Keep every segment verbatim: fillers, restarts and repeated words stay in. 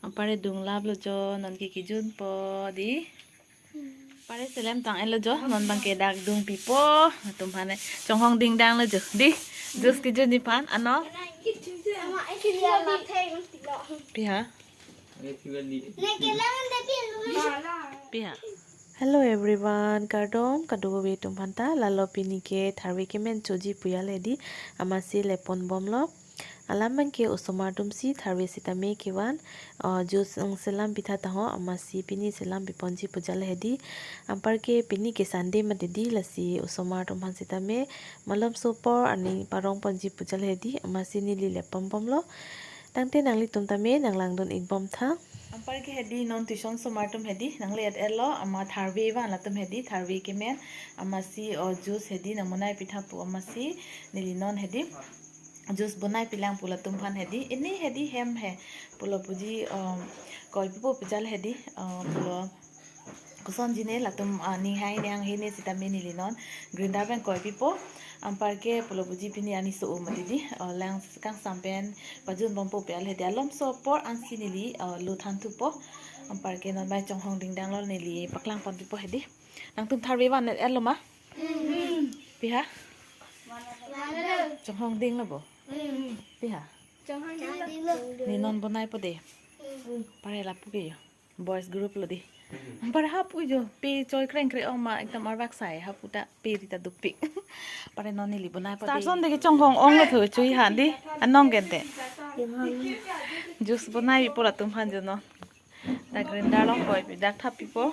Apare dunglaplo jo, non ke kejunpo di. Apare selem tang-etlo jo, non abangke dak dungpipo. Latum aphan chonghong dingdanglo jo. Di, juice kejunji aphan, ano? Piha? Piha? Hello everyone, kardom kadokave atum aphanta. Lalo pini ke tharve kemen choji pu ajal hedi, amatsi lepon bomlo. Alam abangke osomar atumsi tharve sitame kevan, uh, juice nangselam pitha taho, amatsi pini selam piponji pu ajal hedi. Anparke pini ke Sunday mati di, lasi osomar atum aphan sitame malomso apor aning parong ponji pu ajal hedi, amatsi neli lepon bomlo. Tangte nanglitum tame nanglangdun-ik bomtha. Anparke hedi non tuition osomar atum hedi nangle-et-etlo, amat tharve van latum hedi, tharve kemen, amatsi o juice hedi nangbonai pitha pu, amatsi neli non hedi juice bonai pilang pu latum aphan hedi. Ini hedi hem he pulo puji, um, koipipo pu ajal hedi, um, pulo kosonjine latum, ah, ninghai ninghai ne sitame neli non grinder pen koipipo. Anparke pulo puji pini arni so-o mati di, ah, lang kangsam pen pajun bompo pu ajal hedi, alomso apor ansi neli, ah, lo thanthupo. Anparke non abang chonghong dingdanglo, neli paklang ponpipo hedi. Nangtum tharve van-et-etlo ma? Piha? Chonghong dinglo bo? Piha? Ne non bonaipo de. Apare lapu ke jo. Boys group lo di. Apare hapu jo. Pe choi kreng kre ong ma ekdom arvak sai. Hapu ta pe rita dukpik. Apare non neli bonaipo de. Starson de ke chonghong onglo tho, chui han di. Anong gente. Juice bonaipo latum aphan jo non. Dak grinder along koipi, dak thappipo.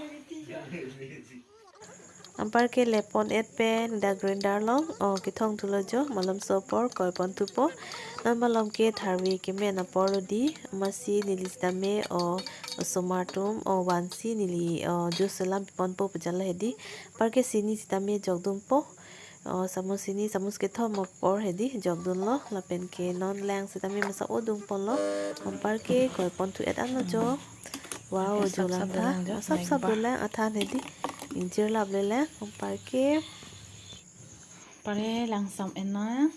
Anparke lepon-et pen dak grinder along, o, kethong thulo jo, malomso apor koiponthupo. Non malom ke tharve kemen apor lo di, amatsi neli sitame, o, osomar atum, o, vansi neli, o, juice selam piponpo pu ajal hedi. Anparke sini sitame jokdunpo. O, samus sini, samus kethom apor hedi jokdunlo, lapen ke non lang sitame masa-o dungponlo. Anparke koiponthu-et anlo jo. Wow, jo lang tha. Sap sap dolang jo, sap sap dolang, athan hedi. Ingjir lap le lang, anparke. Apare langsam ena.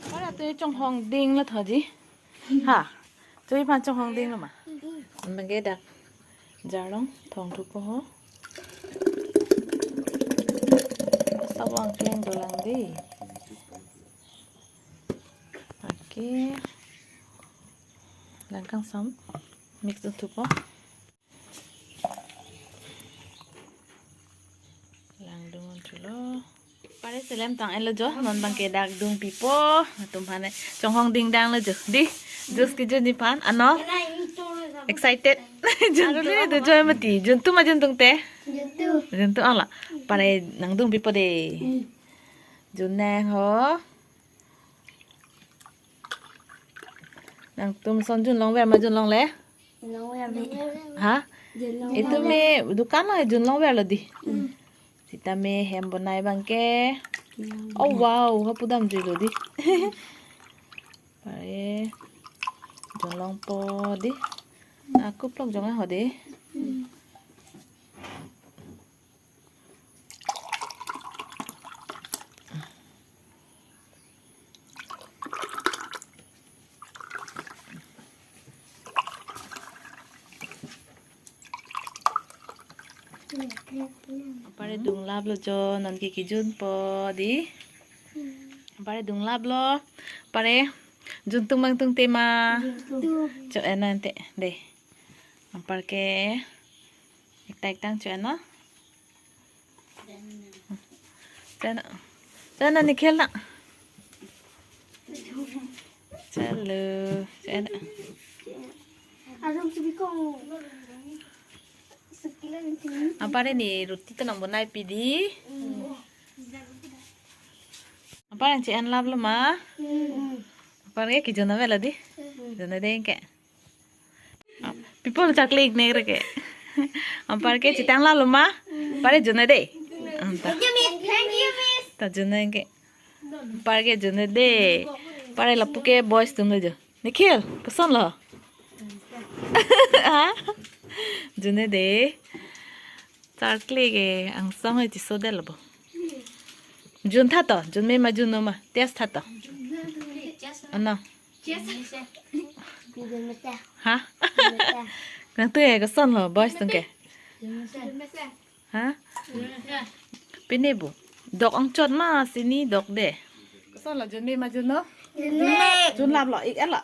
Apare tu chonghong dinglo tho di. Ha. Chui aphan chonghong dinglo ma? Mangge dak jar along thongthupo ho. Sap vang kleng dolang di. Oke. Lang kangsam mix thupo. Langdung thulo. Apare selem tang-etlo jo, non abangke dak dungpipo. Latum aphan chonghong dingdanglo jo. Di, juice kejunji aphan, ano? Excited. Juntu. Aro le do joy mati. Juntu ma juntung te? Juntu. Juntu ala. Apare nangdungpipo de. Junnang ho. Nangtum son junlongver ma junlongle? Junlongver me. Ha? Junlongver. Itum me dukan lo junlongverlo di. Hmm. Sitame hem bonai abangke. Hmm. Oh wow, hapu damjuilo di. Apare junlongpo di. Akuplok jong ho di. Hmm. Apare dunglaplo jo, non ke kejunpo di. Apare dunglaplo. Apare juntung bangtung tema. Juntung. Cho-en nang te de. Anparke ekta ektang cho-en nang. Cho-en nang. Cho-en nang, Nikhil nang. Chalo. Cho-en nang. Apare ne roti ta nangbonaipi di. Apare cho-enlaplo ma? Apare kejun avelo di. Jun ade ke. People chaklik ne re ke. Anparke chetanglaplo ma? Apare jun ade. Anta. Thank you, miss. Thank you, miss. Ta jun ke. Anparke jun ade. Apare lapu ke boys atum le jo. Nikhil, kosonlo? Ha? Jun ade. Chaklik ke angsong he chisodetlo bo. Juntha to, junme ma junno ma, test tha to. Ano? Jun mesen. Ha? Jun mesen. Nangtum ke kosonlo, boys atum ke? Jun mesen. Ha? Jun mesen. Pine bo. Dok ongchot ma sini dok de. Kosonlo, junme ma junno? Junme. Junlaplo, ik-etlo.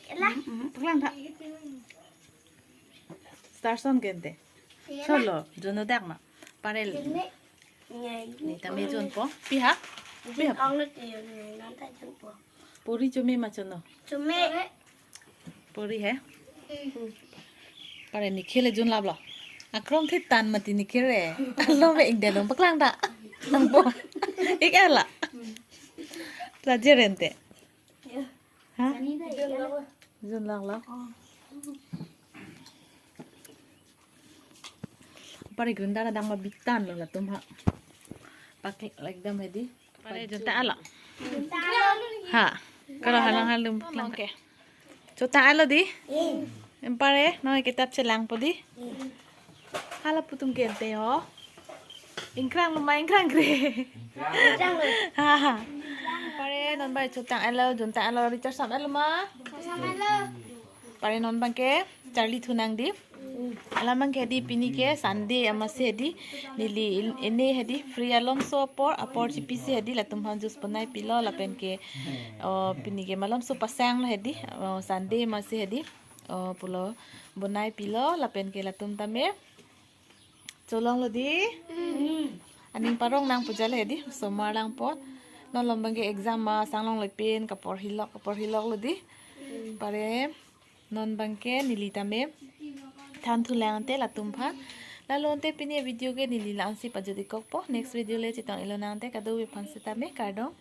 Iketlo. Hmm, paklang tha. Star son ke ante. Iketlo. Cholo, junno dak ma. Parel. Junme. Neli tame junpo. Pi ha? Pi ha? Ang lo tiyo ni nanta junpo. Puri chome ma chono? Chome. Puri he? Pare Nikhil le junlaplo. Akrong thitan mati Nikhil le. Alo me ingdeng long paklang ta. Nangpo. Ik-etlo. Plajer ante. Ha? Junlaplo. Pare grinder adang ma bitan lo latum ha. Pak ekdam hedi. Pare junta-etlo. Ha. Karo halang halum. Oke. Chotang-etlo di. Em pare, non kitab chelangpo di. Hala pu atum ke ante ho. Ingkrang lo ma ingkrang kre. Ha ha. Pare non bai chotang-etlo, junta-etlo, recharge sam-etlo ma. Pare non abang ke charli thunang di. Alam abang ke di pini ke Sunday amatsi hedi neli in-, ene hedi free alomso apor, apor chipisi hedi latum aphan juice bonai pilo lapen ke, oh, pini ke malomso pasang lo hedi, oh, Sunday amatsi hedi, oh, pulo bonai pilo lapen ke latum tame cholonglo di. Aning parong nang puja le hedi, osomar langpo. Non along abang ke exam ma sanglong le pen kaporhilok, kaporhiloklo di. Pare non abang ke neli tame than thulang ante latum aphan. Lalo ante pini video ke neli la-ansi pajut-ik kokpo. Next video le chetong-ik lonang ante kadokave aphan sitame kardom.